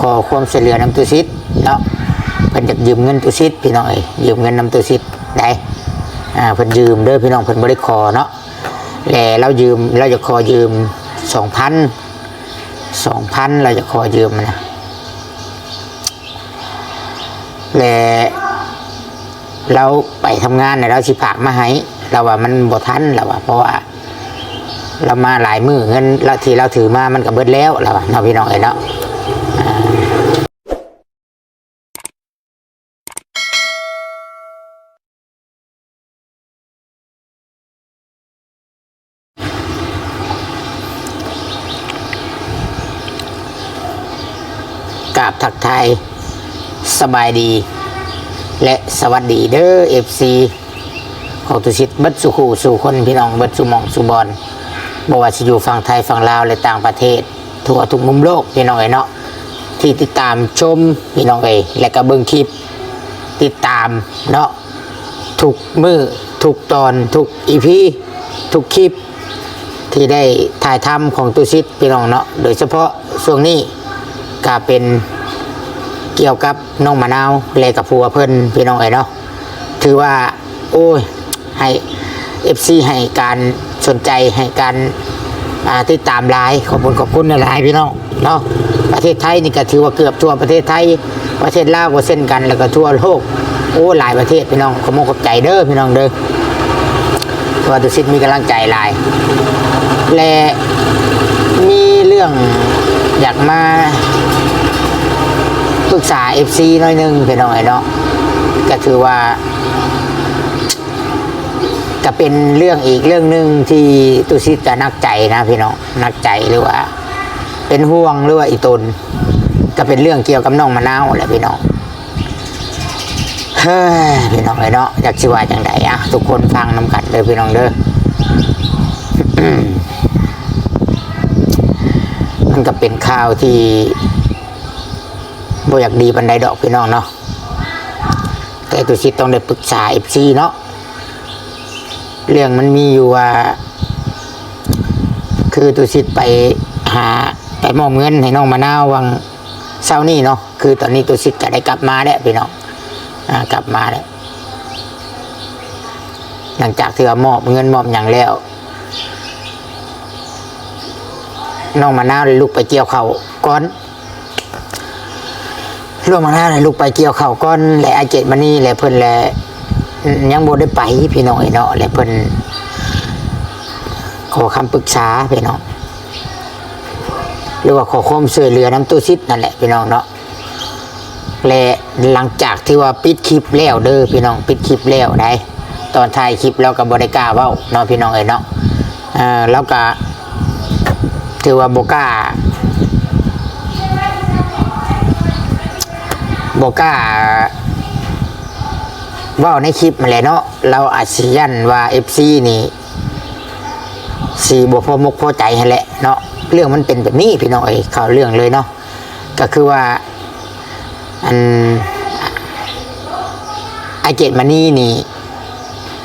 ຂໍຄວາມຊ່ວຍເຫຼືອນຳຕູ້ສິດເນາະ ເພິ່ນຢາກຢືມເງິນຕູ້ສິດພີ່ນ້ອງເອີຍ ຢືມເງິນນຳຕູ້ສິດໄດ໋ ອ່າ ເພິ່ນຢືມເດີພີ່ນ້ອງ ເພິ່ນບໍ່ໄດ້ຂໍເນາະ ແລະ ລາວຢືມ ລາວຢາກຂໍຢືມສອງພັນ ສອງພັນ ລາວຢາກຂໍຢືມນະ ແລະ ລາວໄປທຳງານແລ້ວ ລາວຊິຝາກມາໃຫ້ ລາວວ່າມັນບໍ່ທັນ ລາວວ່າ ເພາະວ່າລາວມາຫຼາຍມື້ ເງິນລາວທີ່ລາວຖືມາມັນກໍເບິດແລ້ວ ລາວວ່າເນາະ ພີ່ນ້ອງເອີຍເນາະ ອ່າ. ກາບທັກທາຍສະບາຍດີ ແລະ ສະຫວັດດີເດີ ເອັຟຊີ ຂອງຕຸສິດເບິດສູ່ຄູ່ສູ່ຄົນ ພີ່ນ້ອງເບິດສູ່ໝ່ອງສູ່ບ່ອນ ບໍ່ວ່າຊິຢູ່ຝັ່ງໄທ ຝັ່ງລາວ ແລະ ຕ່າງປະເທດ ທົ່ວທຸກມຸມໂລກ ພີ່ນ້ອງເອີຍເນາະ ທີ່ຕິດຕາມຊົມ ພີ່ນ້ອງເອີຍ ແລະ ກໍເບິ່ງຄລິບ ຕິດຕາມເນາະ ທຸກມື້ ທຸກຕອນ ທຸກອີພີ ທຸກຄລິບ ທີ່ໄດ້ຖ່າຍທຳຂອງຕຸສິດ ພີ່ນ້ອງເນາະ ໂດຍສະເພາະຊ່ວງນີ້ກະເປັນກ່ຽວກັບນ້ອງມະນາວ ແລະ ກັບຜົວເພິ່ນ ພີ່ນ້ອງເອີຍເນາະ ຖືວ່າ ໂອ້ຍ ໃຫ້ ເອັຟຊີ ໃຫ້ການສົນໃຈ ໃຫ້ການ ອ່າ ຕິດຕາມຫຼາຍ ຂອບຄຸນ ຂອບຄຸນຫຼາຍໆ ພີ່ນ້ອງເນາະ ປະເທດໄທນີ້ກະຖືວ່າເກືອບທົ່ວປະເທດໄທ ປະເທດລາວກໍເຊັ່ນກັນ ແລ້ວກໍທົ່ວໂລກ ໂອ້ ຫຼາຍປະເທດພີ່ນ້ອງ ຂອບອົກຂອບໃຈເດີພີ່ນ້ອງເດີ ເພາະວ່າຕຸສິດມີກຳລັງໃຈຫຼາຍ ແລະ ມີເລື່ອງຢາກມາປຶກສາເອັຟຊີໜ້ອຍໜຶ່ງພີ່ນ້ອງເອີຍເນາະ ກໍຖືວ່າ ກໍເປັນເລື່ອງອີກເລື່ອງໜຶ່ງທີ່ຕຸສິດກໍໜັກໃຈນະພີ່ນ້ອງ ໜັກໃຈ ຫຼືວ່າເປັນຫ່ວງ ຫຼືວ່າອີ່ຕົນ ກໍເປັນເລື່ອງກ່ຽວກັບນ້ອງມະນາວແຫຼະພີ່ນ້ອງ ເຮີ້ຍ ພີ່ນ້ອງເອີຍເນາະ ຈັກຊິວ່າຈັ່ງໃດ ອ່ະ ທຸກຄົນຟັງນຳກັນເດີພີ່ນ້ອງເດີ ມັນກໍເປັນຂ່າວທີ່ບໍ່ຢາກດີປານໃດດອກພີ່ນ້ອງເນາະ ແຕ່ຕຸສິດຕ້ອງໄດ້ປຶກສາເອັຟຊີເນາະ ເລື່ອງມັນມີຢູ່ວ່າ ຄືຕຸສິດໄປຫາ ໄປມອບເງິນໃຫ້ນ້ອງມະນາວຫວ່າງເຊົ້ານີ້ເນາະ ຄືຕອນນີ້ຕຸສິດກໍໄດ້ກັບມາແລ້ວພີ່ນ້ອງ ອ່າ ກັບມາແລ້ວ ຫຼັງຈາກທີ່ວ່າມອບເງິນມອບຫຍັງແລ້ວ ນ້ອງມະນາວໄດ້ລຸກໄປກ່ຽວເຂົ້າກ່ອນ ນ້ອງມະນາວໄດ້ລຸກໄປກ່ຽວເຂົ້າກ່ອນ ແລະ ອ້າຍເກດມະນີ ແລະ ເພິ່ນ ແລະ ຍັງບໍ່ໄດ້ໄປພີ່ນ້ອງເອີຍເນາະ ແລະ ເພິ່ນຂໍຄຳປຶກສາພີ່ນ້ອງ ຫຼືວ່າຂໍຄວາມຊ່ວຍເຫຼືອນຳຕຸສິດນັ້ນແຫຼະພີ່ນ້ອງເນາະ ແລະ ຫຼັງຈາກທີ່ວ່າປິດຄລິບແລ້ວເດີພີ່ນ້ອງ ປິດຄລິບແລ້ວໃດ໋ ຕອນຖ່າຍຄລິບລາວກໍບໍ່ໄດ້ກ້າເວົ້າເນາະ ພີ່ນ້ອງເອີຍເນາະ ເອີ ລາວກໍຖືວ່າບໍ່ກ້າ ບໍ່ກ້າເວົ້າໃນຄລິບຫັ້ນແຫຼະເນາະ ລາວອາດຊິຢ້ານວ່າເອັຟຊີນີ້ ຊິບໍ່ພໍມົກພໍໃຈຫັ້ນແຫຼະເນາະ ເລື່ອງມັນເປັນແບບນີ້ພີ່ນ້ອງເອີຍ ເຂົ້າເລື່ອງເລີຍເນາະ ກໍຄືວ່າ ອັນ ອ້າຍເກດມະນີນີ້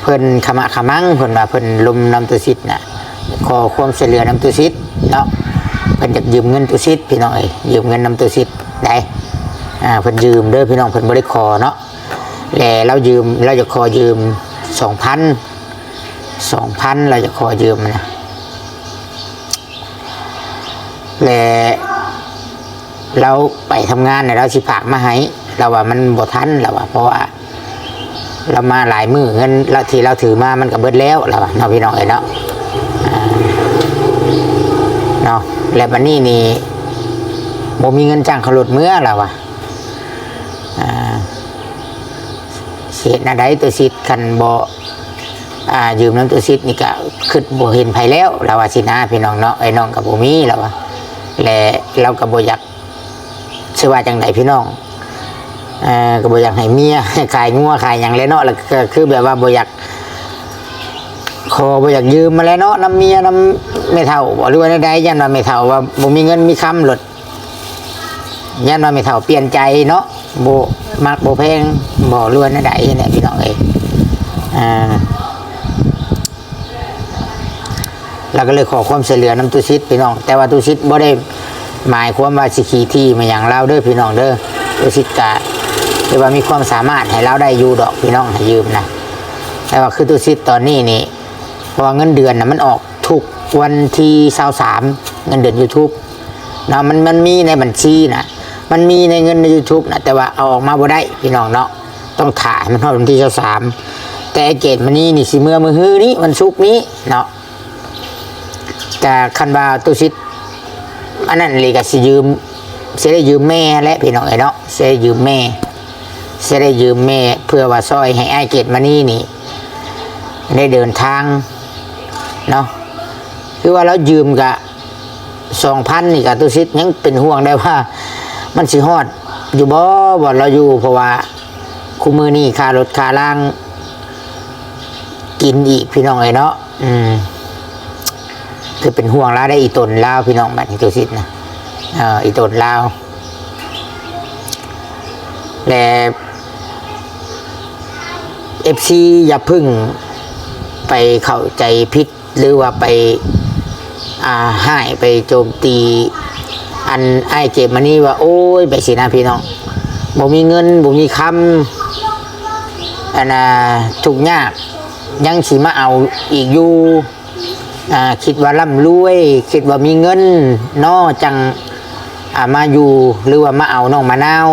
ເພິ່ນຂະໝະຂະມັງ ເພິ່ນວ່າເພິ່ນລົມນຳຕຸສິດນະ ຂໍຄວາມຊ່ວຍເຫຼືອນຳຕຸສິດເນາະ ເພິ່ນຢາກຢືມເງິນຕຸສິດ ພີ່ນ້ອງເອີຍ ຢືມເງິນນຳຕຸສິດໄດ໋ ອ່າ ເພິ່ນຢືມເດີພີ່ນ້ອງ ເພິ່ນບໍ່ໄດ້ຂໍເນາະ ແລະ ລາວຢືມ ລາວຢາກຂໍຢືມສອງພັນ ສອງພັນ ລາວຢາກຂໍຢືມນະ ແລະ ລາວໄປທຳງານແລ້ວ ລາວຊິຝາກມາໃຫ້ ລາວວ່າມັນບໍ່ທັນ ລາວວ່າ ເພາະວ່າລາວມາຫຼາຍມື້ ເງິນລາວທີ່ລາວຖືມາມັນກໍເບິດແລ້ວ ລາວວ່າເນາະ ພີ່ນ້ອງເອີຍເນາະ ອ່າ ເນາະ ແລະ ບັດນີ້ນີ້ບໍ່ມີເງິນຈ້າງເຂົ້າລົດເມືອ ລາວວ່າ ອ່າ ຊິເຮັດແນວໃດ ຕຸສິດ ຄັນບໍ່ ອ່າ ຢືມນຳຕຸສິດນີ້ກະຄຶດບໍ່ເຫັນໃຜແລ້ວ ລາວວ່າຊີ້ນະ ພີ່ນ້ອງເນາະ ເອື້ອຍນ້ອງກໍບໍ່ມີ ລາວວ່າ ແລະ ລາວກໍບໍ່ຢາກ ຊິວ່າຈັ່ງໃດພີ່ນ້ອງ ເອີ ກໍບໍ່ຢາກໃຫ້ເມຍຂາຍງົວຂາຍຫຍັງແຫຼະເນາະ ແລ້ວກໍຄືແບບວ່າບໍ່ຢາກ ຂໍບໍ່ຢາກຢືມຫັ້ນແຫຼະເນາະ ນຳເມຍນຳແມ່ເຖົ້າບໍ ຫຼືວ່າແນວໃດ ຢ້ານວ່າແມ່ເຖົ້າວ່າບໍ່ມີເງິນມີຄຳໂລດ ຢ້ານວ່າແມ່ເຖົ້າປ່ຽນໃຈເນາະ ບໍ່ມັກບໍ່ແພງບໍ ຫຼືວ່າແນວໃດຫັ້ນແຫຼະພີ່ນ້ອງເອີຍ ອ່າ ລາວກໍເລີຍຂໍຄວາມຊ່ວຍເຫຼືອນຳຕຸສິດພີ່ນ້ອງ ແຕ່ວ່າຕຸສິດບໍ່ໄດ້ ໝາຍຄວາມວ່າຊິຂີ້ຖີ່ມາຫຍັງລາວເດີພີ່ນ້ອງເດີ. ຕຸສິດກະຖືວ່າມີຄວາມສາມາດໃຫ້ລາວໄດ້ຢູ່ດອກພີ່ນ້ອງ ໃຫ້ຢືມນະ. ແຕ່ວ່າຄືຕຸສິດຕອນນີ້ນີ້ ເພາະວ່າເງິນເດືອນນະ ມັນອອກທຸກວັນທີຊາວສາມ ເງິນເດືອນ YouTube ເນາະ. ມັນ ມັນມີໃນບັນຊີນະ ມັນມີໃນເງິນໃນ YouTube ນະ ແຕ່ວ່າເອົາອອກມາບໍ່ໄດ້ພີ່ນ້ອງເນາະ, ຕ້ອງຖ້າໃຫ້ມັນຮອດວັນທີຊາວສາມ. ແຕ່ໄອ້ເກດມະນີນີ້ຊິເມືອມື້ຮືນີ້ ວັນສຸກນີ້ເນາະ. ກະຄັນວ່າຕຸສິດອັນນັ້ນອີ່ຫຼີກະຊິຢືມ ຊິໄດ້ຢືມແມ່ແຫຼະພີ່ນ້ອງເອີຍເນາະ, ຊິໄດ້ຢືມແມ່ ຊິໄດ້ຢືມແມ່ ເພື່ອວ່າຊ່ອຍໃຫ້ອ້າຍເກດມະນີນີ້ໄດ້ເດີນທາງເນາະ. ຄືວ່າລາວຢືມກະສອງພັນນີ້ ກະຕຸສິດຍັງເປັນຫ່ວງໄດ້ວ່າ ມັນຊິຮອດຢູ່ບໍ່ ບ່ອນລາວຢູ່, ເພາະວ່າຄູ່ມື້ນີ້ຄ່າລົດຄ່າລາງກິນອີກພີ່ນ້ອງເອີຍເນາະ. ອືມ ຄືເປັນຫ່ວງລາວໄດ້ ອີ່ຕົນລາວພີ່ນ້ອງ. ບັດນີ້ຕຸສິດນະ ເອີ ອີ່ຕົນລາວ ແລະ ເອັຟຊີ ຢ່າເພິ່ງໄປເຂົ້າໃຈຜິດ ຫຼືວ່າໄປ ອ່າ ຮ້າຍ ໄປໂຈມຕີອັນອ້າຍເກດມະນີວ່າ ໂອ້ຍ ແບບຊີ້ນະພີ່ນ້ອງ, ບໍ່ມີເງິນ ບໍ່ມີຄຳ ອັນນ່າ ທຸກຍາກ ຍັງຊິມາເອົາອີກຢູ່. ອ່າ ຄິດວ່າລ່ຳລວຍ ຄິດວ່າມີເງິນເນາະ ຈັ່ງ ອ່າ ມາຢູ່ ຫຼືວ່າມາເອົານ້ອງມະນາວ,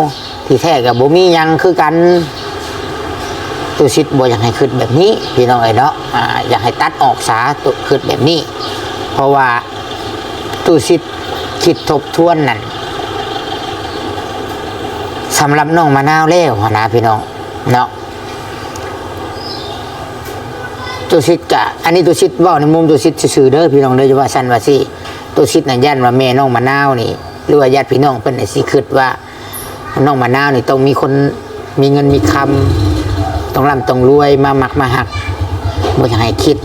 ທີ່ແທ້ກໍບໍ່ມີຫຍັງຄືກັນ. ຕຸສິດບໍ່ຢາກໃຫ້ຄິດແບບນີ້ພີ່ນ້ອງເອີຍເນາະ. ອ່າ ຢາກໃຫ້ຕັດອອກສາ ຕຸ ຄິດແບບນີ້, ເພາະວ່າຕຸສິດຄິດທົບທວນນັ້ນ ສຳລັບນ້ອງມະນາວແລ້ວຫັ້ນນະພີ່ນ້ອງເນາະ. ຕຸສິດກະ ອັນນີ້ຕຸສິດເວົ້າໃນມຸມຕຸສິດຊື່ໆເດີພີ່ນ້ອງເດີ, ຢ່າວ່າຊັ້ນວ່າຊີ້. ຕຸສິດນະຢ້ານວ່າແມ່ນ້ອງມະນາວນີ້ ຫຼືວ່າຍາດພີ່ນ້ອງເພິ່ນນະ ຊິຄິດວ່ານ້ອງມະນາວນີ້ຕ້ອງມີຄົນມີເງິນມີຄຳ ຕ້ອງລ່ຳຕ້ອງລວຍ ມາມັກມາຮັກ. ບໍ່ຢາກໃຫ້ຄິດ,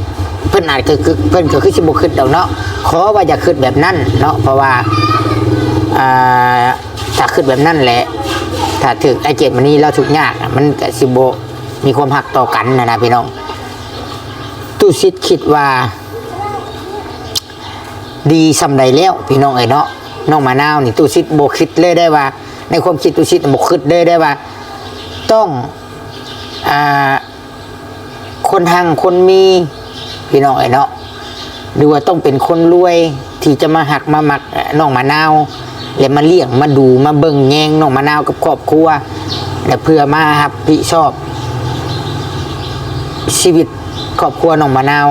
ເພິ່ນອາດ ຄື ຄື ເພິ່ນກໍຄືຊິບໍ່ຄິດດອກເນາະ, ຂໍວ່າຢ່າຄິດແບບນັ້ນເນາະ. ເພາະວ່າ ອ່າ ຖ້າຄິດແບບນັ້ນແຫຼະ ຖ້າຖືກອ້າຍເກດມະນີລາວທຸກຍາກ ມັນກໍຊິບໍ່ມີຄວາມຮັກຕໍ່ກັນຫັ້ນນະພີ່ນ້ອງ. ຕຸສິດຄິດວ່າດີສ່ຳໃດແລ້ວພີ່ນ້ອງເອີຍເນາະ. ນ້ອງມະນາວນີ້ ຕຸສິດບໍ່ຄິດເລີຍໄດ້ວ່າ ໃນຄວາມຄິດຕຸສິດບໍ່ຄິດເລີຍໄດ້ວ່າ ຕ້ອງ ອ່າ ຄົນຮັ່ງຄົນມີ ພີ່ນ້ອງເອີຍເນາະ, ຫຼືວ່າຕ້ອງເປັນຄົນລວຍທີ່ຈະມາຮັກມາມັກນ້ອງມະນາວ ແລະ ມາລ້ຽງມາດູມາເບິ່ງແຍງນ້ອງມະນາວກັບຄອບຄົວ ແລະ ເພື່ອມາຮັບຜິດຊອບຊີວິດຄອບຄົວນ້ອງມະນາວ.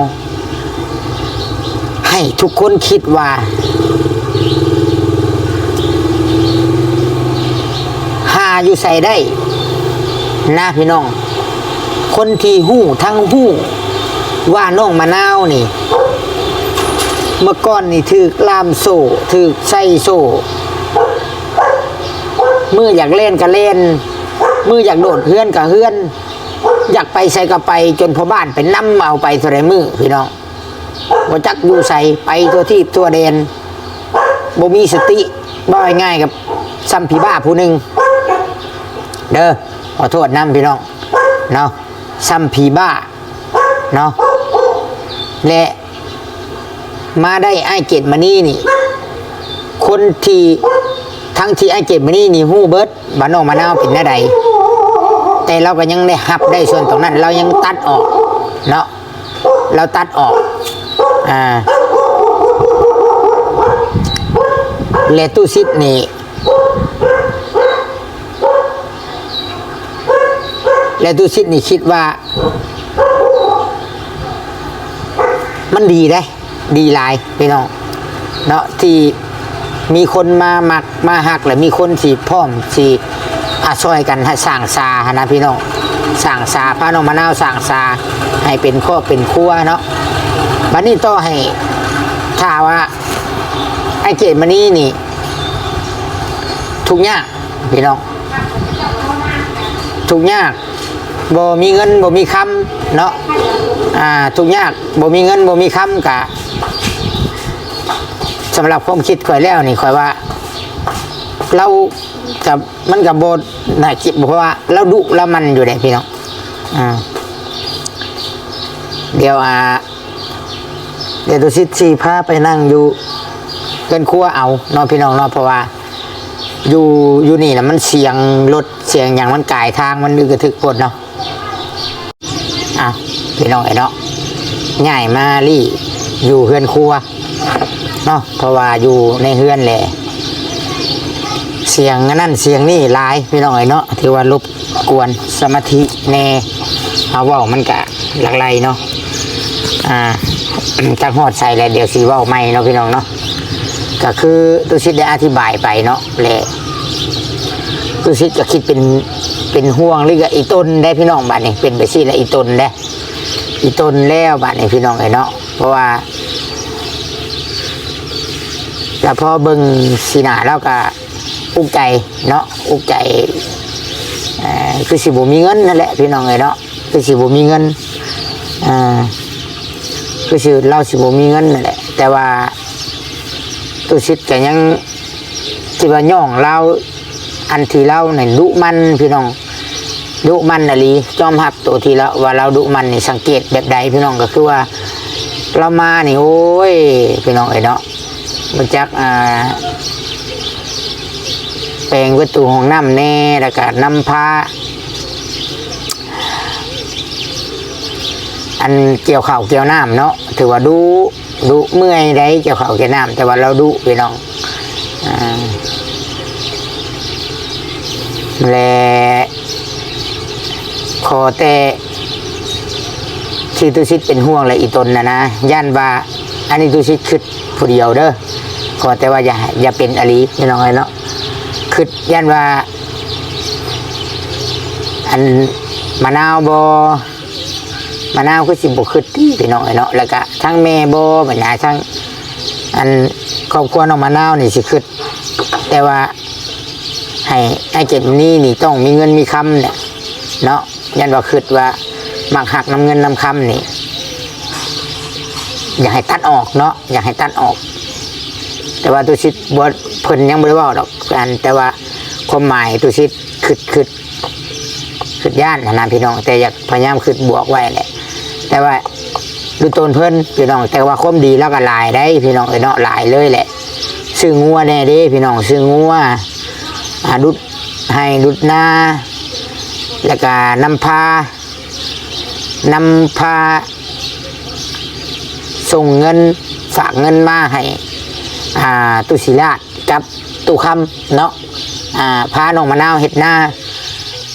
ໃຫ້ທຸກຄົນຄິດວ່າ ຫາຢູ່ໃສໄດ້ນະພີ່ນ້ອງ. ຄົນທີ່ຮູ້ທັງຮູ້ວ່ານ້ອງມະນາວນີ້ ເມື່ອກ່ອນນີ້ຖືກລ່າມໂສ້ ຖືກໃສ່ໂສ້, ມື້ຢາກແລ່ນກໍແລ່ນ, ມື້ຢາກໂດດເຮືອນກໍເຮືອນ, ຢາກໄປໃສກໍໄປ, ຈົນພໍ່ບ້ານໄປນຳເອົາໄປເທົ່າໃດມື້ພີ່ນ້ອງ. ບໍ່ຈັກຢູ່ໃສ ໄປທົ່ວທີບທົ່ວແດນ ບໍ່ມີສະຕິ. ເວົ້າງ່າຍໆ ກັບສ່ຳຜີບ້າຜູ້ໜຶ່ງເດີ, ຂໍໂທດນຳພີ່ນ້ອງເນາະ, ສ່ຳຜີບ້າເນາະ. ແລະ ມາໄດ້ອ້າຍເກດມະນີນີ້ ຄົນທີ່ ທັງທີ່ອ້າຍເກດມະນີນີ້ຮູ້ເບິດວ່ານ້ອງມະນາວເປັນແນວໃດ, ແຕ່ລາວກໍຍັງໄດ້ຮັບໄດ້ສ່ວນຕົງນັ້ນ ລາວຍັງຕັດອອກເນາະ. ລາວຕັດອອກ ອ່າ ແລະ ຕຸສິດນີ້ ແລະ ຕຸສິດນີ້ຄິດວ່າມັນດີເດ້ ດີຫຼາຍພີ່ນ້ອງເນາະ ທີ່ມີຄົນມາມັກມາຮັກ ແລະ ມີຄົນທີ່ພ້ອມທີ່ ອາ ຊ່ອຍກັນ ໃຫ້ສ້າງສາຫັ້ນນະພີ່ນ້ອງ, ສ້າງສາ ພານ້ອງມະນາວສ້າງສາໃຫ້ເປັນຄອບເປັນຄົວເນາະ. ບັດນີ້ຕໍ່ໃຫ້ ຖ້າວ່າອ້າຍເກດມະນີນີ້ທຸກຍາກພີ່ນ້ອງ, ທຸກຍາກ ບໍ່ມີເງິນບໍ່ມີຄຳເນາະ, ອາ ທຸກຍາກ ບໍ່ມີເງິນບໍ່ມີຄຳ ກະ ສຳລັບຄວາມຄິດຂ້ອຍແລ້ວນີ້ ຂ້ອຍວ່າລາວກະ ມັນກະບໍ່ໜ້າຄິດ ເພາະວ່າລາວດຸລາວໝັ່ນຢູ່ເດ້ພີ່ນ້ອງ. ອາ ດຽວ ອາ ດຽວຕຸສິດຊິພາໄປນັ່ງຢູ່ ຮືອນຄົວເອົາເນາະພີ່ນ້ອງເນາະ ເພາະວ່າຢູ່ ຢູ່ນີ້ນະ ມັນສຽງລົດສຽງຫຍັງ ມັນກາຍທາງ ມັນອຶກກະທຶກໂພດເນາະ. ອ່ະ ພີ່ນ້ອງເອີຍເນາະ ຍ້າຍມາລີ້ຢູ່ເຮືອນຄົວເນາະ ເພາະວ່າຢູ່ໃນເຮືອນແຫຼະ ສຽງອັນນັ້ນສຽງນີ້ຫຼາຍພີ່ນ້ອງເອີຍເນາະ ຖືວ່າລົບກວນສະມາທິແດ່. ເຮົາເວົ້າມັນກະຫຼັກໄຫຼເນາະ ອ່າ ຈັກຮອດໃສແລ້ວ ດຽວຊິເວົ້າໃໝ່ເນາະພີ່ນ້ອງເນາະ. ກະຄືຕຸສິດໄດ້ອະທິບາຍໄປເນາະ ແລະ ຕຸສິດກະຄິດເປັນ ເປັນຫ່ວງ ຫຼືກະອີ່ຕົນເດ້ພີ່ນ້ອງ. ບາດນີ້ເປັນໄປຊີ້ແລ້ວ ອີ່ຕົນເດ້ ອີ່ຕົນແລ້ວບາດນີ້ພີ່ນ້ອງເອີຍເນາະ. ເພາະວ່າ ລະພໍເບິ່ງສີໜ້າລາວກະອຸກໃຈເນາະ ອຸກໃຈ ເອີ ຄືຊິບໍ່ມີເງິນຫັ້ນແຫຼະພີ່ນ້ອງເອີຍເນາະ ຄືຊິບໍ່ມີເງິນ ເອີ ຄືຊິ ລາວຊິບໍ່ມີເງິນຫັ້ນແຫຼະ. ແຕ່ວ່າຕຸສິດກະຍັງ ທີ່ວ່າຍ້ອງລາວ ອັນທີ່ລາວນີ້ດຸໝັ່ນພີ່ນ້ອງ ດຸໝັ່ນອີ່ຫຼີ. ຍອມຮັບໂຕທີ່ລາວ ວ່າລາວດຸໝັ່ນນີ້ ສັງເກດແບບໃດພີ່ນ້ອງ ກະຄືວ່າລາວມານີ້ ໂອ້ຍ ພີ່ນ້ອງເອີຍເນາະ ບໍ່ຈັກ ອ່າ ແປງປະຕູຫ້ອງນ້ຳແດ່ ແລ້ວກະນຳພາ ອັນກ່ຽວເຂົ້າກ່ຽວນ້ຳເນາະ ຖືວ່າດຸ ດຸເມື່ອຍໃດ ກ່ຽວເຂົ້າກ່ຽວນ້ຳ ແຕ່ວ່າລາວດຸພີ່ນ້ອງ. ອ່າ ແລະ ຂໍແຕ່ທີ່ຕຸສິດເປັນຫ່ວງແຫຼະ ອີ່ຕົນນະນະ ຢ້ານວ່າ ອັນນີ້ຕຸສິດຄຶດຜູ້ດຽວເດີ ຂໍແຕ່ວ່າຢ່າ ຢ່າເປັນອີ່ຫຼີພີ່ນ້ອງເອີຍເນາະ. ຄຶດຢ້ານວ່າ ອັນ ມະນາວບໍ່ ມະນາວຄືຊິບໍ່ຄຶດຕິພີ່ນ້ອງເອີຍເນາະ ແລ້ວກະທັງແມ່ບໍ່ບັນດາ ທັງອັນຄອບຄົວນ້ອງມະນາວນີ້ຊິຄຶດ ແຕ່ວ່າໃຫ້ອ້າຍເກດມະນີນີ້ຕ້ອງມີເງິນມີຄຳແຫຼະເນາະ. ຢ້ານວ່າຄຶດວ່າມັກຮັກນຳເງິນນຳຄຳນີ້ ຢາກໃຫ້ຕັດອອກເນາະ ຢາກໃຫ້ຕັດອອກ. ແຕ່ວ່າຕຸສິດບໍ່ ເພິ່ນຍັງບໍ່ໄດ້ເວົ້າດອກ ອັນ ແຕ່ວ່າຄວາມໝາຍຕຸສິດຄຶດ ຄຶດ ຄຶດຢ້ານຫັ້ນນະພີ່ນ້ອງ ແຕ່ຢາກພະຍາຍາມຄຶດບວກໄວ້ແຫຼະ. ແຕ່ວ່າດູຕົນເພິ່ນພີ່ນ້ອງ ແຕ່ວ່າຄວາມດີລາວກະຫຼາຍໃດ໋ພີ່ນ້ອງເອີຍເນາະ ຫຼາຍເລີຍແຫຼະ. ຊື້ງົວແດ່ເດ້ພີ່ນ້ອງ ຊື້ງົວ ອາ ດຸດໄຮ່ດຸດນາ ແລ້ວກະນຳພາ ນຳພາ ສົ່ງເງິນ ຝາກເງິນມາໃຫ້ ອ່າ ຕຸສີລາດກັບຕຸຄຳເນາະ ອ່າ ພານ້ອງມະນາວເຮັດນາ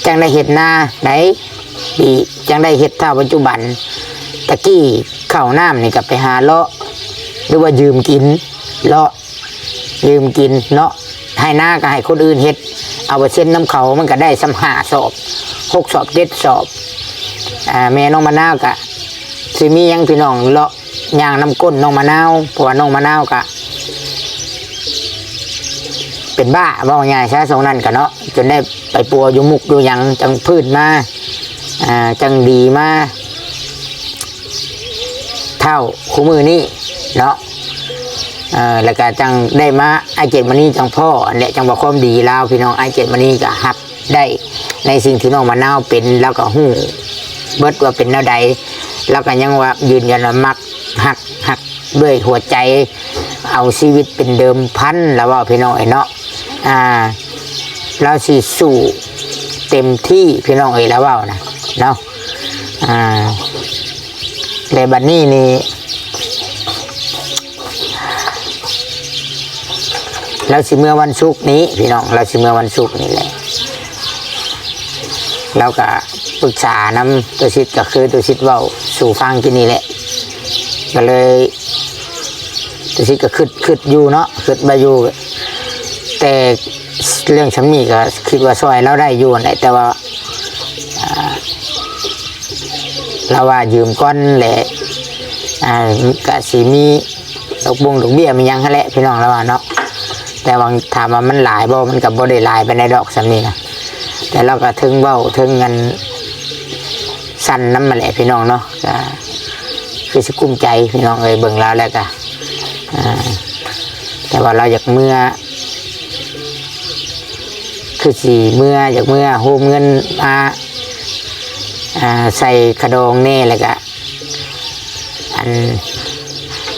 ຈັ່ງໄດ້ເຮັດນາໄດ້ ປີ ຈັ່ງໄດ້ເຮັດເທົ່າປັດຈຸບັນ. ຕະກີ້ເຂົ້ານ້ຳນີ້ກະໄປຫາເລາະ ຫຼືວ່າຢືມກິນ ເລາະ ຢືມກິນເນາະ ໄຮ່ນາກະໃຫ້ຄົນອື່ນເຮັດ ເອົາເປີເຊັນນຳເຂົາ ມັນກະໄດ້ສ່ຳຫ້າສອບ ຫົກສອບ ເຈັດສອບ. ອ່າ ແມ່ນ້ອງມະນາວກະຊິມີຫຍັງພີ່ນ້ອງ ເລາະຍ່າງນຳກົ້ນນ້ອງມະນາວ ເພາະວ່ານ້ອງມະນາວກະເປັນບ້າ ເວົ້າງ່າຍຊະ ຊ່ວງນັ້ນກະເນາະ ຈົນໄດ້ໄປປົວຢູ່ມຸກຢູ່ຫຍັງ ຈັ່ງຟື້ນມາ ອ່າ ຈັ່ງດີມາ ເທົ່າຄູ່ມື້ນີ້ເນາະ ເອີ ແລ້ວກະຈັ່ງໄດ້ມາ ອ້າຍເກດມະນີຈັ່ງພໍ້ຫັ້ນແຫຼະ ຈັ່ງວ່າຄວາມດີລາວພີ່ນ້ອງ ອ້າຍເກດມະນີກະຮັບໄດ້ໃນສິ່ງທີ່ນ້ອງມະນາວເປັນ ລາວກະຮູ້ເບິດວ່າເປັນແນວໃດ ລາວກະຍັງວ່າຢືນຢັນວ່າມັກ ຮັກ ຮັກດ້ວຍຫົວໃຈ ເອົາຊີວິດເປັນເດີມພັນ ລາວເວົ້າພີ່ນ້ອງເອີຍເນາະ. ອ່າ ລາວຊິສູ້ເຕັມທີ່ພີ່ນ້ອງເອີຍ ລາວເວົ້ານະເນາະ. ອ່າ ແລະ ບັດນີ້ນີ້ ລາວຊິເມືອວັນສຸກນີ້ພີ່ນ້ອງ ລາວຊິເມືອວັນສຸກນີ້ແຫຼະ ລາວກະປຶກສານຳຕຸສິດ ກະຄືຕຸສິດເວົ້າສູ່ຟັງກິນນີ້ແຫຼະ ກະເລີຍ ຕຸສິດກະຄຶດ ຄຶດຢູ່ເນາະ ຄຶດວ່າຢູ່ ແຕ່ເລື່ອງຊ່ຳນີ້ກະຄິດວ່າຊ່ອຍລາວໄດ້ຢູ່ຫັ້ນແຫຼະ ແຕ່ວ່າ ອ່າ ລາວວ່າຢືມກ່ອນແຫຼະ ອ່າ ກະຊິມີດອກບົງດອກເບ້ຍມີຫຍັງຫັ້ນແຫຼະພີ່ນ້ອງ ລາວວ່າເນາະ. ແຕ່ວ່າຖາມວ່າມັນຫຼາຍບໍ່ ມັນກະບໍ່ໄດ້ຫຼາຍປານໃດດອກຊ່ຳນີ້ນະ ແຕ່ລາວກະເຖິງເວົ້າເຖິງອັນ ສັ່ນນຳຫັ້ນແຫຼະພີ່ນ້ອງເນາະ ກະຄືຊິກຸ້ມໃຈພີ່ນ້ອງເອີຍ ເບິ່ງລາວແລ້ວກະ ອ່າ ແຕ່ວ່າລາວຢາກເມືອ ຄືຊິເມືອ ຢາກເມືອໂຮມເງິນມາ ອ່າ ໃສ່ຂະດອງແດ່ ແລ້ວກະ ອັນ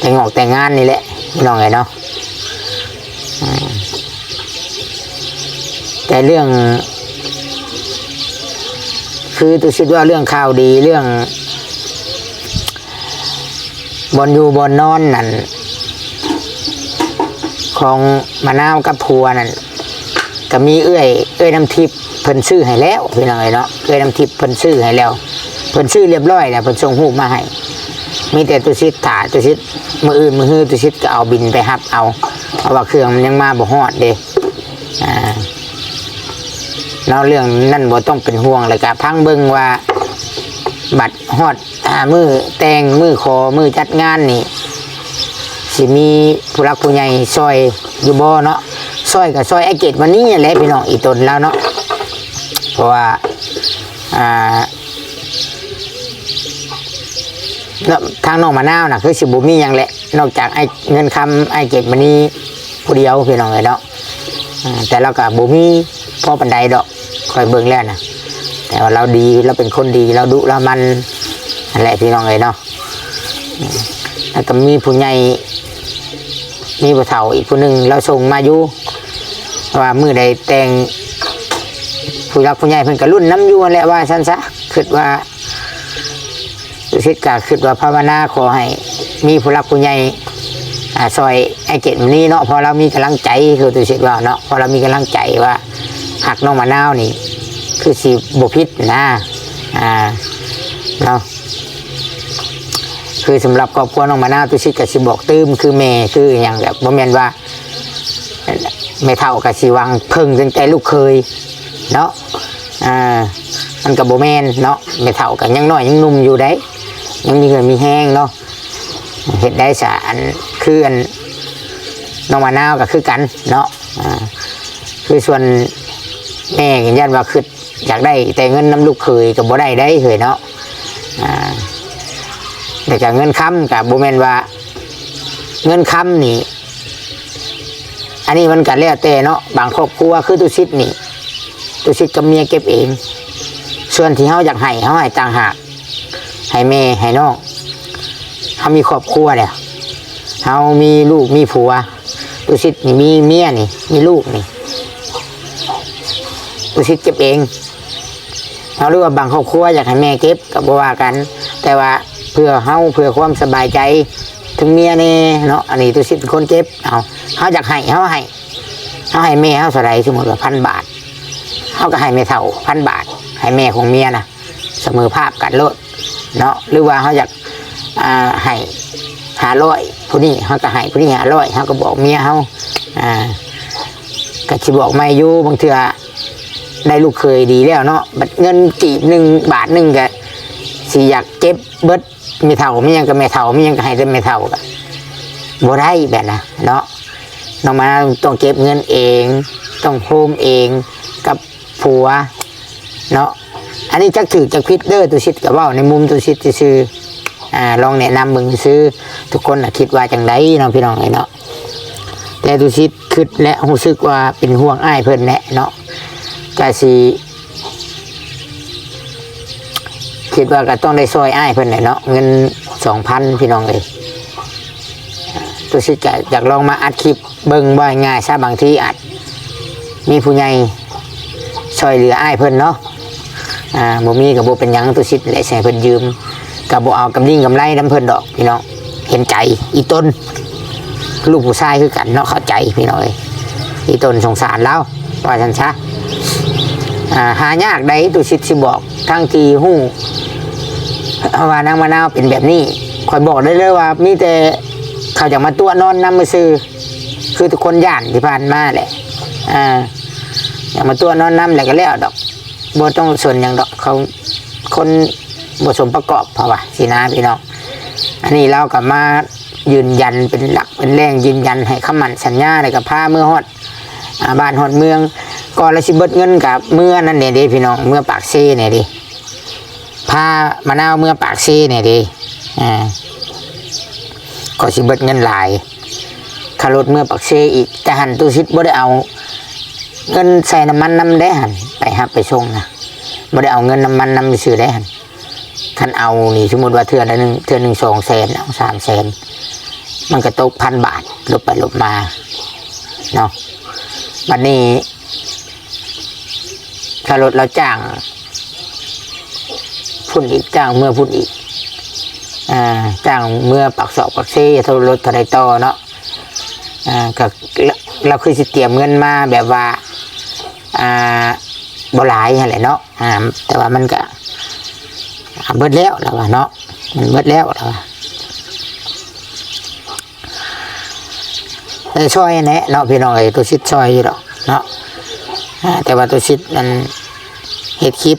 ແຕ່ງອອກແຕ່ງງານນີ້ແຫຼະພີ່ນ້ອງເອີຍເນາະ. ແຕ່ເລື່ອງ ຄືຕຸສິດເວົ້າເລື່ອງຂ່າວດີ ເລື່ອງບ່ອນຢູ່ບ່ອນນອນນັ້ນ ຂອງມະນາວກັບຜົວນັ້ນ ກໍມີເອື້ອຍ ເອື້ອຍນ້ຳທິບເພິ່ນຊື້ໃຫ້ແລ້ວ ພີ່ນ້ອງເອີຍເນາະ. ເອື້ອຍນ້ຳທິບເພິ່ນຊື້ໃຫ້ແລ້ວ ເພິ່ນຊື້ລຽບຮ້ອຍແລ້ວ ເພິ່ນສົ່ງຮູບມາໃຫ້. ມີແຕ່ຕຸສິດຖ້າ ຕຸສິດ ມື້ອື່ນມື້ຮື ຕຸສິດກໍເອົາບິນໄປຮັບເອົາ ເພາະວ່າເຄື່ອງມັນຍັງມາບໍ່ຮອດເດ້. ອ່າ ເນາະ ເລື່ອງນັ້ນບໍ່ຕ້ອງເປັນຫ່ວງ. ແລ້ວກະຟັງເບິ່ງວ່າ ບັດຮອດ ອ່າ ມື້ແຕ່ງ ມື້ຂໍ ມື້ຈັດງານນີ້ ຊິມີຜູ້ຫຼັກຜູ້ໃຫຍ່ຊ່ອຍຢູ່ບໍ່ເນາະ. ຊ່ອຍກໍຊ່ອຍອ້າຍເກດມານີນັ້ນແຫຼະ ພີ່ນ້ອງ ອີ່ຕົນລາວເນາະ. ເພາະວ່າ ອ່າ ເນາະ ທາງນ້ອງມະນາວນະ ຄືຊິບໍ່ມີຫຍັງແຫຼະ ນອກຈາກອ້າຍ ເງິນຄຳ ອ້າຍເກດມະນີຜູ້ດຽວ ພີ່ນ້ອງເອີຍເນາະ. ອ່າ ແຕ່ລາວກໍບໍ່ມີພໍປານໃດດອກ ຂ້ອຍເບິ່ງແລ້ວນະ. ແຕ່ວ່າລາວດີ ລາວເປັນຄົນດີ ລາວດຸລາວໝັ່ນ ນັ້ນແຫຼະ ພີ່ນ້ອງເອີຍເນາະ. ແລ້ວກໍມີຜູ້ໃຫຍ່ ມີຜູ້ເຖົ້າອີກຜູ້ໜຶ່ງ ລາວສົ່ງມາຢູ່ ວ່າມື້ໃດແຕ່ງ ຜູ້ຫຼັກຜູ້ໃຫຍ່ເພິ່ນກໍລຸ້ນນຳຢູ່ຫັ້ນແຫຼະ ວ່າຊັ້ນຊະ. ຄິດວ່າ ຕຸສິດກໍຄິດວ່າພາວະນາຂໍໃຫ້ມີຜູ້ຫຼັກຜູ້ໃຫຍ່ ອ່າ ຊ່ອຍອ້າຍເກດມະນີເນາະ ເພາະລາວມີກຳລັງໃຈ ຄືຕຸສິດເວົ້າເນາະ ເພາະລາວມີກຳລັງໃຈວ່າຮັກນ້ອງມະນາວນີ້ ຄືຊິບໍ່ຜິດນະ ອ່າ ເນາະ. ຄືສຳລັບຄອບຄົວນ້ອງມະນາວ ຕຸສິດກໍຊິບອກຕື່ມ ຄືແມ່ ຄືຫຍັງ ແບບບໍ່ແມ່ນວ່າ ແມ່ເຖົ້າກໍຊິຫວັງເພິ່ງຕັ້ງແຕ່ລູກເຂີຍເນາະ. ອ່າ ມັນກໍບໍ່ແມ່ນເນາະ ແມ່ເຖົ້າກໍຍັງນ້ອຍຍັງໜຸ່ມຢູ່ເດ້ ຍັງມີເຫື່ອມີແຮງເນາະ. ເຮັດໄດ້ຊະ ອັນ ຄືອັນ ນ້ອງມະນາວກໍຄືກັນເນາະ. ອ່າ ຄືສ່ວນແມ່ກໍຢ້ານວ່າຄິດຢາກໄດ້ແຕ່ເງິນນຳລູກເຂີຍກໍບໍ່ໄດ້ເດ້ເຮີ້ຍເນາະ. ອ່າ ແລ້ວກໍເງິນຄຳກໍບໍ່ແມ່ນວ່າ ເງິນຄຳນີ້ ອັນນີ້ມັນກໍແລ້ວແຕ່ເນາະ ບາງຄອບຄົວ ຄືຕຸສິດນີ້ ຕຸສິດກັບເມຍເກັບເອງ. ສ່ວນທີ່ເຮົາຢາກໃຫ້ ເຮົາໃຫ້ຕ່າງຫາກ ໃຫ້ແມ່ໃຫ້ນ້ອງ. ເຮົາມີຄອບຄົວແລ້ວ ເຮົາມີລູກມີຜົວ ຕຸສິດນີ້ມີເມຍນີ້ ມີລູກນີ້ ຕຸສິດເກັບເອງ. ເຮົາ ຫຼືວ່າບາງຄອບຄົວຢາກໃຫ້ແມ່ເກັບກໍບໍ່ວ່າກັນ ແຕ່ວ່າເພື່ອເຮົາ ເພື່ອຄວາມສະບາຍໃຈ ທັງເມຍແດ່ເນາະ ອັນນີ້ຕຸສິດເປັນຄົນເກັບ. ເອົາ ເຮົາຢາກໃຫ້ ເຮົາໃຫ້ ເຮົາໃຫ້ແມ່ເຮົາເທົ່າໃດ? ສົມມຸດວ່າພັນບາດ ເຮົາກໍໃຫ້ແມ່ເຖົ້າພັນບາດ ໃຫ້ແມ່ຂອງເມຍນະ ສະເໝີພາບກັນໂລດເນາະ. ຫຼືວ່າເຮົາຢາກ ອ່າ ໃຫ້ຫ້າຮ້ອຍ ຜູ້ນີ້ ເຮົາກໍໃຫ້ຜູ້ນີ້ຫ້າຮ້ອຍ ເຮົາກໍບອກເມຍເຮົາ. ອ່າ ກໍຊິບອກໃໝ່ຢູ່ ບາງເທື່ອ ໄດ້ລູກເຂີຍດີແລ້ວເນາະ ບັດເງິນກີບໜຶ່ງ ບາດໜຶ່ງກໍຊິຢາກເກັບເບິດ. ແມ່ເຖົ້າມີຫຍັງກໍແມ່ເຖົ້າ ມີຫຍັງກໍໃຫ້ແຕ່ແມ່ເຖົ້າ ກໍບໍ່ໄດ້ແບບນັ້ນເນາະ. ນ້ອງມະນາວຕ້ອງເກັບເງິນເອງ ຕ້ອງໂຮມເອງກັບຜົວເນາະ. ອັນນີ້ຈັກຖືກຈັກຜິດເດີ ຕຸສິດກໍເວົ້າໃນມຸມຕຸສິດຊື່ໆ. ອ່າ ລອງແນະນຳເບິ່ງຊື່ໆ ທຸກຄົນນະຄິດວ່າຈັ່ງໃດເນາະ ພີ່ນ້ອງເອີຍເນາະ. ແຕ່ຕຸສິດຄິດ ແລະ ຮູ້ສຶກວ່າເປັນຫ່ວງອ້າຍເພິ່ນແຫຼະເນາະ ກະຊິ ຄິດວ່າກໍຕ້ອງໄດ້ຊ່ອຍອ້າຍເພິ່ນແຫຼະເນາະ ເງິນສອງພັນ ພີ່ນ້ອງເອີຍ. ຕຸສິດກໍຢາກລອງມາອັດຄລິບເບິ່ງ ເວົ້າງ່າຍໆຊະ ບາງທີອາດມີຜູ້ໃຫຍ່ຊ່ອຍເຫຼືອອ້າຍເພິ່ນເນາະ. ອ່າ ບໍ່ມີກໍບໍ່ເປັນຫຍັງ ຕຸສິດແຫຼະຊິໃຫ້ເພິ່ນຢືມ ກໍບໍ່ເອົາກຳລິງກຳໄລນຳເພິ່ນດອກ ພີ່ນ້ອງ. ເຫັນໃຈອີ່ຕົນ ລູກຜູ້ຊາຍຄືກັນເນາະ ເຂົ້າໃຈພີ່ນ້ອງເອີຍ ອີ່ຕົນສົງສານລາວ ວ່າຊັ້ນຊະ. ອ່າ ຫາຍາກໃດ ຕຸສິດຊິບອກ ທັງທີ່ຮູ້ວ່ານາງມະນາວເປັນແບບນີ້. ຂ້ອຍບອກໄດ້ເລີຍວ່າມີແຕ່ເຂົາຢາກມາຕົວະນອນນຳຊື່ໆ ຄືທຸກຄົນຢ້ານທີ່ຜ່ານມາແຫຼະ. ອ່າ ຢາກມາຕົວະນອນນຳແຫຼະ ກໍແລ້ວດອກ ບໍ່ຕ້ອງສົນຫຍັງດອກ ເຂົາຄົນບໍ່ສົມປະກອບ ເຂົາວ່າຊີ້ນະ ພີ່ນ້ອງ. ອັນນີ້ລາວກໍມາຢືນຢັນເປັນຫຼັກເປັນແຫຼ່ງ ຢືນຢັນໃຫ້ຄຳໝັ້ນສັນຍາ ແລ້ວກໍພາເມືອຮອດ ອ່າ ບ້ານຮອດເມືອງ. ກ່ອນລາວຊິເບິດເງິນກໍເມືອນັ້ນແດ່ເດ້ ພີ່ນ້ອງ ເມືອປາກເຊແດ່ເດ້ ພາມະນາວເມືອປາກເຊແດ່ເດ້. ອ່າ ກໍຊິເບິດເງິນຫຼາຍ ຄ່າລົດເມືອປາກເຊອີກ. ແຕ່ຫັ້ນ ຕຸສິດບໍ່ໄດ້ເອົາເງິນໃສ່ນ້ຳມັນນຳເດ້ຫັ້ນ ໄປຮັບໄປສົ່ງນະ ບໍ່ໄດ້ເອົາເງິນນ້ຳມັນນຳຊື່ເດ້ຫັ້ນ. ຄັນເອົານີ້ ສົມມຸດວ່າເທື່ອລະໜຶ່ງ ເທື່ອໜຶ່ງສອງແສນ ເອົາສາມແສນ ມັນກໍຕົກພັນບາດ ລົບໄປລົບມາເນາະ. ບັດນີ້ ຖ້າລົດລາວຈ້າງພຸ້ນອີກ ຈ້າງເມືອພຸ້ນອີກ ອ່າ ຈ້າງເມືອປາກຊອກປາກເຊ ເທົ່າລົດເທົ່າໃດຕໍ່ເນາະ ອ່າ ກໍລາວຄືຊິຕຽມເງິນມາແບບວ່າ ອ່າ ບໍ່ຫຼາຍຫັ້ນແຫຼະເນາະ ອ່າ ແຕ່ວ່າມັນກໍ ອ່າ ເບິດແລ້ວລາວວ່າເນາະ ມັນເບິດແລ້ວລາວວ່າ ໄດ້ຊ່ອຍແຫຼະເນາະ ພີ່ນ້ອງເອີຍ ຕຸສິດຊ່ອຍຢູ່ດອກເນາະ ອ່າ ແຕ່ວ່າຕຸສິດນັ້ນເຮັດຄລິບ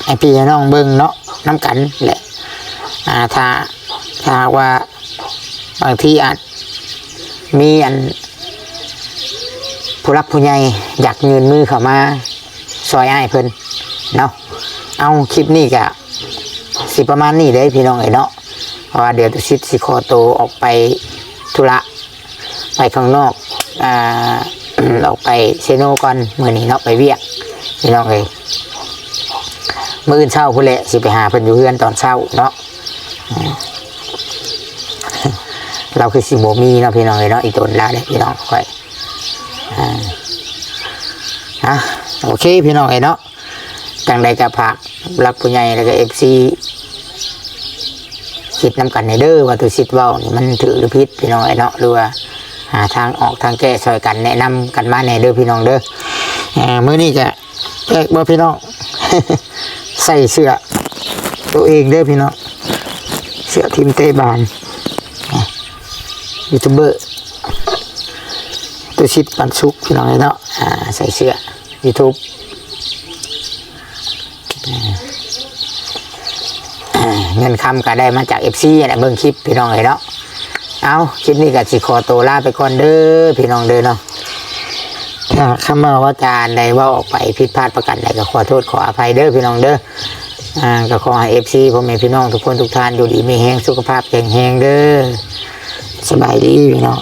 ໃຫ້ພີ່ໃຫ້ນ້ອງເບິ່ງເນາະ ນຳກັນແຫຼະ ອ່າ ຖ້າ ຖ້າຫາກວ່າບາງທີອາດມີອັນ ຜູ້ຫຼັກຜູ້ໃຫຍ່ຢາກຍື່ນມືເຂົ້າມາຊ່ອຍອ້າຍເພິ່ນເນາະ ເອົາ ຄລິບນີ້ກະຊິປະມານນີ້ເດ້ພີ່ນ້ອງເອີຍເນາະ ເພາະວ່າດຽວຕຸສິດຊິຂໍໂຕອອກໄປທຸລະ ໄປຂ້າງນອກ ອ່າ ອອກໄປເຊໂນກ່ອນມື້ນີ້ເນາະ ໄປວຽກພີ່ນ້ອງເອີຍ ມື້ອື່ນເຊົ້າພຸ້ນແຫຼະ ຊິໄປຫາເພິ່ນຢູ່ເຮືອນຕອນເຊົ້າເນາະ ລາວຄືຊິບໍ່ມີເນາະ ພີ່ນ້ອງເອີຍເນາະ ອີ່ຕົນລາວເດ້ພີ່ນ້ອງຂ້ອຍ ອ່າ ອ່ະ ໂອເຄ ພີ່ນ້ອງເອີຍເນາະ ຈັ່ງໃດກໍຝາກຜູ້ຫຼັກຜູ້ໃຫຍ່ ແລ້ວກໍເອັຟຊີ ຄິດນຳກັນແດ່ເດີ ວ່າຕຸສິດເວົ້ານີ້ມັນຖືກຫຼືຜິດ ພີ່ນ້ອງເອີຍເນາະ ຫຼືວ່າຫາທາງອອກທາງແກ້ຊ່ອຍກັນ ແນະນຳກັນມາແດ່ເດີ ພີ່ນ້ອງເດີ ອ່າ ມື້ນີ້ກໍ ແປກບໍ່ພີ່ນ້ອງ ໃສ່ເສື້ອໂຕເອງເດີພີ່ນ້ອງ ເສື້ອທີມເຕະບານ ຢູທູບເບີ ຕຸສິດ ປັນສຸກ ພີ່ນ້ອງເອີຍເນາະ ອ່າ ໃສ່ເສື້ອຢູທູບ ເງິນຄຳກໍໄດ້ມາຈາກເອັຟຊີແຫຼະ ເບິ່ງຄລິບພີ່ນ້ອງເອີຍເນາະ ເອົາ ຄລິບນີ້ກໍຊິຂໍໂຕລາໄປກ່ອນເດີພີ່ນ້ອງເດີເນາະ ຖ້າຄຳເວົ້າວາຈາອັນໃດເວົ້າອອກໄປຜິດພາດປະການໃດກໍຂໍໂທດຂໍອະໄພເດີພີ່ນ້ອງເດີ ອ່າ ກໍຂໍໃຫ້ເອັຟຊີ ພໍ່ແມ່ພີ່ນ້ອງທຸກຄົນທຸກທ່ານຢູ່ດີມີແຮງ ສຸຂະພາບແຂງແຮງເດີ ສະບາຍດີພີ່ນ້ອງ.